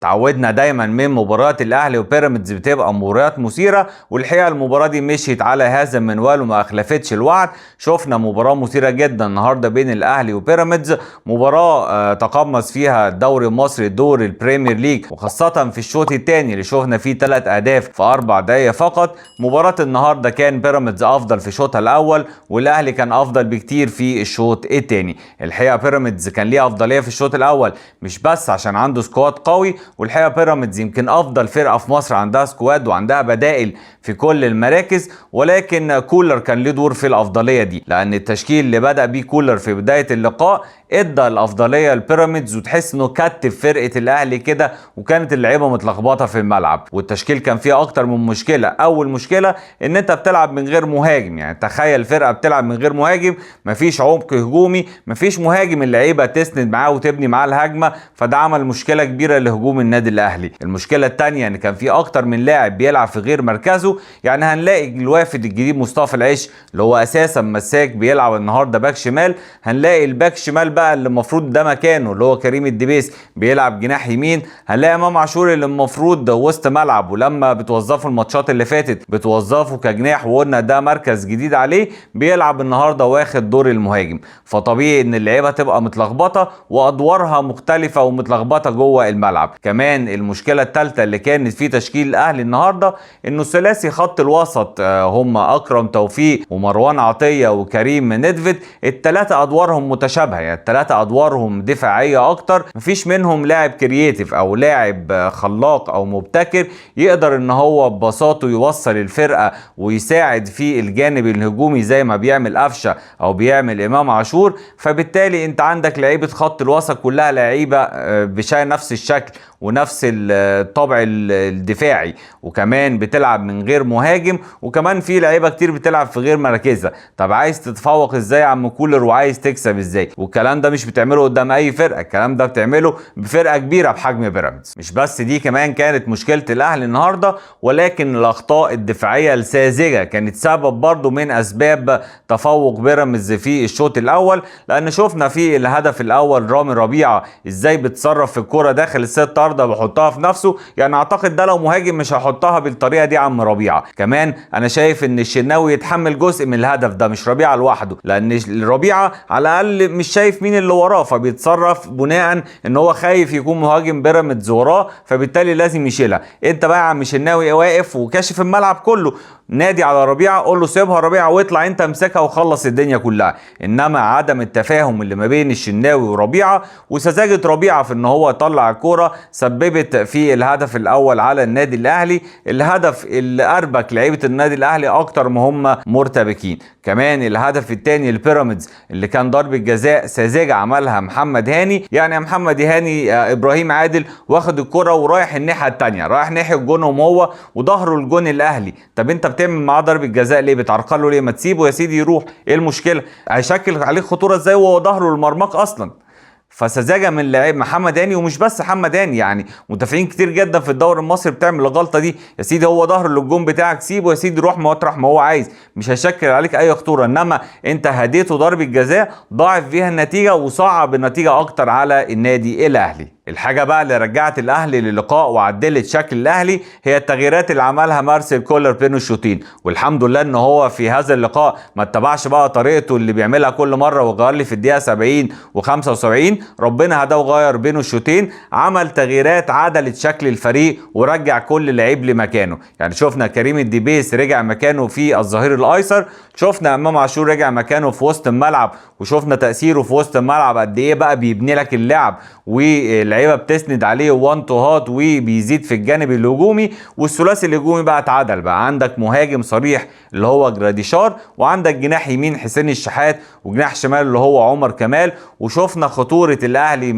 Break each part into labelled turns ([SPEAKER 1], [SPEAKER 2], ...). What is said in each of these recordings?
[SPEAKER 1] تعودنا دايما من مباريات الاهلي وبيراميدز بتبقى مباريات مثيرة، والحقيقة المباراة دي مشيت على هذا المنوال وما اخلفتش الوعد. شفنا مباراة مثيرة جدا النهارده بين الاهلي وبيراميدز، مباراة تقمص فيها الدوري المصري دور ال Premier League، وخاصة في الشوط الثاني اللي شفنا فيه 3 اهداف في 4 دقائق فقط. مباراة النهارده كان بيراميدز افضل في الشوط الاول، والاهلي كان افضل بكتير في الشوط الثاني. الحقيقة بيراميدز كان ليه افضلية في الشوط الاول، مش بس عشان عنده squad قوي، والحقيقة بيراميدز يمكن افضل فرقه في مصر عندها squad وعندها بدائل في كل المراكز، ولكن كولر كان له دور في الافضلية دي، لان التشكيل اللي بدا بيه كولر في بداية اللقاء ادى الافضلية لبيراميدز، وتحس انه كتف فرقه الاهلي كده، وكانت اللعيبة متلخبطه في الملعب، والتشكيل كان فيه اكتر من مشكلة. اول مشكلة ان انت بتلعب من غير مهاجم، يعني تخيل فرقه بتلعب من غير مهاجم، مفيش عمق هجومي، مفيش مهاجم اللعيبة تسند معاه وتبني معاه الهجمة، فده عمل مشكلة كبيرة لهجوم النادي الاهلي. المشكلة الثانية ان كان في اكتر من لاعب بيلعب في غير مركزه، يعني هنلاقي الوافد الجديد مصطفى العش اللي هو اساسا مساك بيلعب النهارده باك شمال، هنلاقي الباك شمال بقى اللي المفروض ده مكانه اللي هو كريم الدبيس بيلعب جناح يمين، هنلاقي امام عاشور اللي المفروض وسط ملعب، ولما بتوظفه الماتشات اللي فاتت بتوظفه كجناح وقلنا ده مركز جديد عليه، بيلعب النهارده واخد دور المهاجم. فطبيعي ان اللعيبة تبقى متلخبطه وادوارها مختلفة ومتلخبطه جوه الملعب. كمان المشكلة الثالثة اللي كانت في تشكيل الاهلي النهارده انه ثلاثي خط الوسط هم اكرم توفيق ومروان عطية وكريم ندفد، الثلاثة ادوارهم متشابهة، يعني الثلاثة ادوارهم دفاعية اكتر، مفيش منهم لاعب creative او لاعب خلاق او مبتكر يقدر ان هو ببساطة يوصل الفرقة ويساعد في الجانب الهجومي زي ما بيعمل قفشه او بيعمل امام عاشور. فبالتالي انت عندك لعيبة خط الوسط كلها لعيبة بشكل نفس الشكل ونفس الطابع الدفاعي، وكمان بتلعب من غير مهاجم، وكمان في لعيبة كتير بتلعب في غير مراكزها. طب عايز تتفوق ازاي يا عم كولر وعايز تكسب ازاي؟ والكلام ده مش بتعمله قدام اي فرقه، الكلام ده بتعمله بفرقة كبيرة بحجم بيراميدز. مش بس دي كمان كانت مشكلة الاهلي النهارده، ولكن الاخطاء الدفاعية الساذجه كانت سبب برضو من اسباب تفوق بيراميدز في الشوط الاول، لان شفنا في الهدف الاول رامي ربيعة ازاي بيتصرف في الكره داخل الست ارض بيحطها في نفسه، يعني اعتقد ده لو مهاجم مش هيحطها بالطريقة دي عم ربيعة. كمان انا شايف ان الشناوي يتحمل جزء من الهدف ده، مش ربيعة لوحده، لان ربيعة على الاقل مش شايف مين اللي وراه، فبيتصرف بناء ان هو خايف يكون مهاجم بيراميدز وراه، فبالتالي لازم يشيلها. انت بقى يا عم شناوي واقف وكاشف الملعب كله، نادي على ربيعة قول له سيبها ربيعة واطلع انت امسكها وخلص الدنيا كلها. انما عدم التفاهم اللي ما بين الشناوي وربيعة وسذاجه ربيعة في ان هو طلع الكورة سببت في الهدف الاول على النادي الاهلي، الهدف اللي اربك لعيبة النادي الاهلي اكتر ما هم مرتبكين. كمان الهدف الثاني لبيراميدز اللي كان ضربه جزاء ساذجة عملها محمد هاني، يعني يا محمد هاني ابراهيم عادل واخد الكره ورايح الناحية الثانية، رايح ناحية الجون وهو وظهره الجون الاهلي، طب انت بتعمل معاه ضربه جزاء ليه؟ بتعرقله ليه؟ ما تسيبه يا سيدي يروح، ايه المشكلة؟ هيشكل عليه خطورة ازاي وهو ظهره للمرماك اصلا؟ فسذاجه من لعيب محمد هاني، ومش بس محمد هاني، يعني مدافعين كتير جدا في الدوري المصري بتعمل الغلطة دي. يا سيدي هو ظهره للجون بتاعك، سيبه يا سيدي روح مطرح ما هو عايز، مش هيشكل عليك اي خطورة. انما انت هديته ضربه جزاء ضاعف فيها النتيجة وصعب النتيجة اكتر على النادي الاهلي. الحاجة بقى اللي رجعت الاهلي للقاء وعدلت شكل الاهلي هي التغييرات اللي عملها مارسيل كولر بين الشوطين، والحمد لله ان هو في هذا اللقاء ما اتبعش بقى طريقته اللي بيعملها كل مرة وغير لي في الدقيقة 70 و75، ربنا هداه وغير بين الشوطين، عمل تغييرات عدلت شكل الفريق ورجع كل لعيب لمكانه. يعني شفنا كريم الدبيس رجع مكانه في الظهير الايسر، شفنا امام عاشور رجع مكانه في وسط الملعب، وشفنا تاثيره في وسط الملعب قد ايه بقى بيبني لك اللعب واللعيبة بتسند عليه وان تو هات وبيزيد في الجانب الهجومي، والثلاثي الهجومي بقى اتعدل، بقى عندك مهاجم صريح اللي هو جراديشار، وعندك جناح يمين حسين الشحات، وجناح شمال اللي هو عمر كمال. وشفنا خطورة الاهلي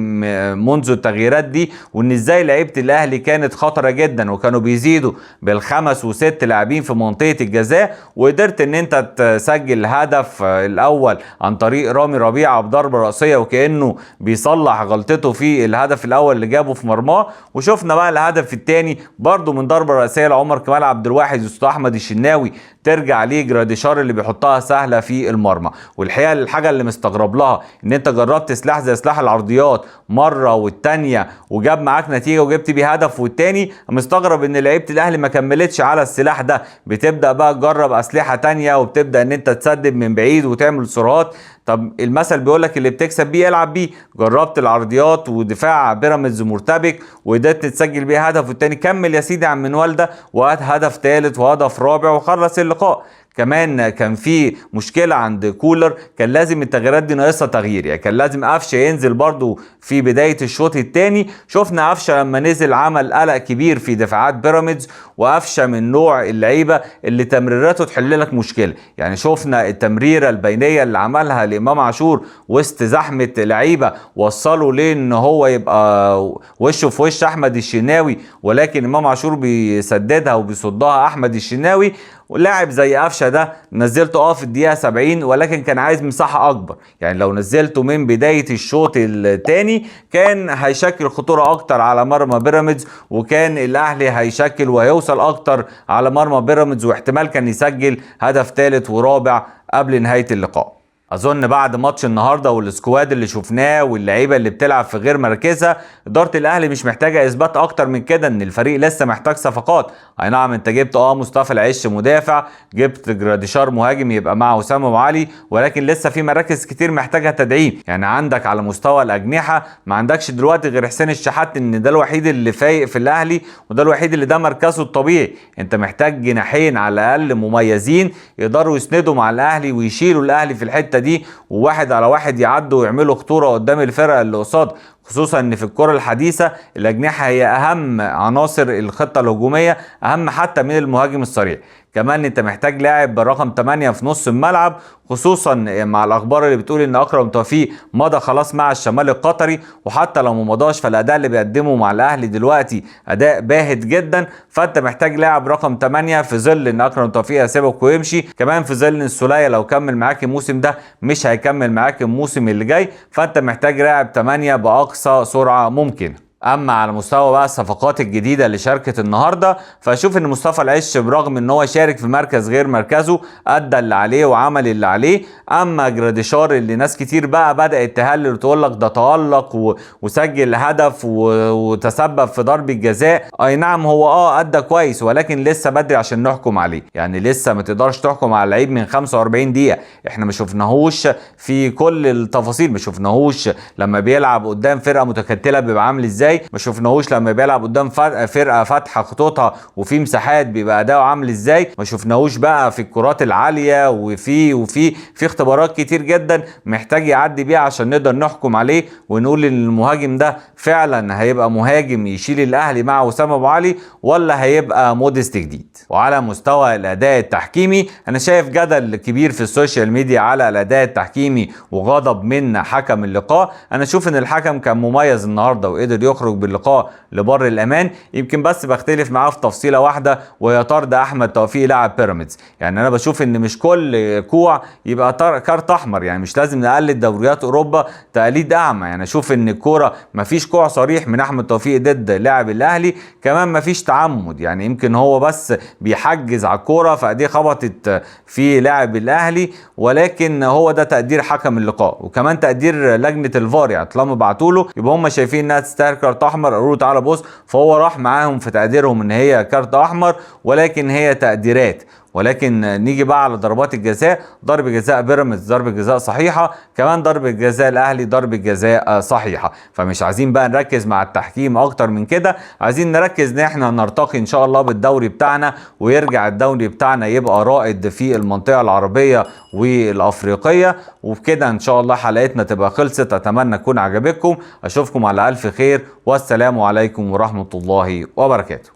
[SPEAKER 1] منذ التغييرات دي، وان ازاي لعيبة الاهلي كانت خطره جدا وكانوا بيزيدوا بالخمس وست لاعبين في منطقة الجزاء، وقدرت ان انت تسجل الهدف الاول عن طريق رامي ربيعة بضربه راسية وكانه بيصلح غلطته في الهدف الاول اللي جابه في مرماه. وشفنا بقى الهدف الثاني برده من ضربه راسية لعمر كمال عبد الواحد وسط احمد الشناوي، ترجع ليه جراديشار اللي بيحطها سهلة في المرمى. والحقيقة الحاجة اللي مستغرب لها ان انت جربت سلاح زي سلاح العرضيات مرة والتانية وجاب معاك نتيجة وجبت بيه هدف، والتاني مستغرب ان لعيبة الاهلي ما كملتش على السلاح ده. بتبدا بقى تجرب اسلحة تانية وبتبدا ان انت تسدد من بعيد وتعمل سرعات. طب المثل بيقول لك اللي بتكسب بيه العب بيه. جربت العرضيات ودفاع بيراميدز مرتبك وقدرت تسجل بيه هدف، والتاني كمل يا سيدي عم منوال ده وهات هدف ثالث وهدف رابع وخلص اللقاء. كمان كان في مشكلة عند كولر، كان لازم التغييرات دي ناقصها تغيير، يعني كان لازم قفشه ينزل برضو في بداية الشوط الثاني. شفنا قفشه لما نزل عمل قلق كبير في دفاعات بيراميدز، وقفشه من نوع اللعيبة اللي تمريراته تحل لك مشكلة. يعني شفنا التمريره البينية اللي عملها لامام عاشور وسط زحمة لعيبة، وصلوا ليه ان هو يبقى وشه في وش احمد الشناوي، ولكن امام عاشور بيسددها وبيصدها احمد الشناوي. ولاعب زي قفشه ده نزلته في الدقيقة 70، ولكن كان عايز مساحة اكبر. يعني لو نزلته من بداية الشوط الثاني كان هيشكل خطورة اكتر على مرمى بيراميدز، وكان الاهلي هيشكل وهيوصل اكتر على مرمى بيراميدز، واحتمال كان يسجل هدف ثالث ورابع قبل نهاية اللقاء. اظن بعد ماتش النهارده وال squad اللي شفناه واللعيبة اللي بتلعب في غير مراكزها، ادارة الاهلي مش محتاجه اثبات اكتر من كده ان الفريق لسه محتاج صفقات. اي نعم انت جبت مصطفى العش مدافع، جبت جراديشار مهاجم يبقى مع وسام ابو علي، ولكن لسه في مراكز كتير محتاجه تدعيم. يعني عندك على مستوى الاجنحة ما عندكش دلوقتي غير حسين الشحات، ان ده الوحيد اللي فايق في الاهلي وده الوحيد اللي ده مركزه الطبيعي. انت محتاج جناحين على الاقل مميزين يقدروا يسندوا مع الاهلي ويشيلوا الاهلي في الحتة دي، وواحد على واحد يعدوا ويعملوا خطورة قدام الفرقة اللي قصاد. خصوصا ان في الكره الحديثة الاجنحة هي اهم عناصر الخطة الهجومية، اهم حتى من المهاجم الصريح. كمان انت محتاج لاعب برقم 8 في نص الملعب، خصوصا مع الاخبار اللي بتقول ان اكرم توفيق مضى خلاص مع الشمال القطري، وحتى لو ما مضاش فالاداء اللي بيقدمه مع الاهلي دلوقتي اداء باهت جدا. فانت محتاج لاعب رقم 8 في ظل ان اكرم توفيق هيسيبك ويمشي، كمان في ظل ان السوليه لو كمل معاك الموسم ده مش هيكمل معاك الموسم اللي جاي، فانت محتاج لاعب 8 باقصى سرعة ممكن. اما على مستوى بقى الصفقات الجديدة اللي شاركت النهارده، فاشوف ان مصطفى العش برغم ان هو شارك في مركز غير مركزه ادى اللي عليه وعمل اللي عليه. اما جراديشار اللي ناس كتير بقى بدات تهلل وتقول لك ده تالق وسجل هدف وتسبب في ضربه جزاء، اي نعم هو ادى كويس، ولكن لسه بدري عشان نحكم عليه. يعني لسه ما تقدرش تحكم على لعيب من 45 دقيقة، احنا ما شفناهوش في كل التفاصيل، ما شفناهوش لما بيلعب قدام فرقه متكتله بيبقى عامل ازاي، ما شفناهوش لما بيلعب قدام فرقه فاتحة خطوطها وفي مساحات بيبقى اداؤه عامل ازاي، ما شفناهوش بقى في الكرات العالية، وفي وفي في اختبارات كتير جدا محتاج يعدي بيها عشان نقدر نحكم عليه ونقول ان المهاجم ده فعلا هيبقى مهاجم يشيل الاهلي مع وسام ابو علي ولا هيبقى موديست جديد. وعلى مستوى الاداء التحكيمي انا شايف جدل كبير في ال social media على الاداء التحكيمي وغضب من حكم اللقاء. انا اشوف ان الحكم كان مميز النهارده وقدر يخرج باللقاء لبر الامان، يمكن بس بختلف معاه في تفصيله واحدة وهي طرد احمد توفيق لاعب بيراميدز. يعني انا بشوف ان مش كل كوع يبقى كارت احمر، يعني مش لازم نقلد دوريات اوروبا تقليد اعمى. يعني اشوف ان الكورة مفيش كوع صريح من احمد توفيق ضد لاعب الاهلي، كمان مفيش تعمد، يعني يمكن هو بس بيحجز على الكورة فدي خبطت في لاعب الاهلي، ولكن هو ده تقدير حكم اللقاء وكمان تقدير لجنة الفار. يعني طالما بعتوا له يبقى هم شايفين انها تستاهل كارت احمر، قالوا له تعالى بص، فهو راح معاهم في تقديرهم ان هي كارت احمر، ولكن هي تقديرات. ولكن نيجي بقى على ضربات الجزاء، ضربة جزاء بيراميدز ضربة جزاء صحيحة، كمان ضربة جزاء الاهلي ضربة جزاء صحيحة. فمش عايزين بقى نركز مع التحكيم اكتر من كده، عايزين نركز ان احنا نرتقي ان شاء الله بالدوري بتاعنا، ويرجع الدوري بتاعنا يبقى رائد في المنطقة العربية والافريقية. وبكده ان شاء الله حلقتنا تبقى خلصت، اتمنى تكون عجبتكم، اشوفكم على الف خير، والسلام عليكم ورحمة الله وبركاته.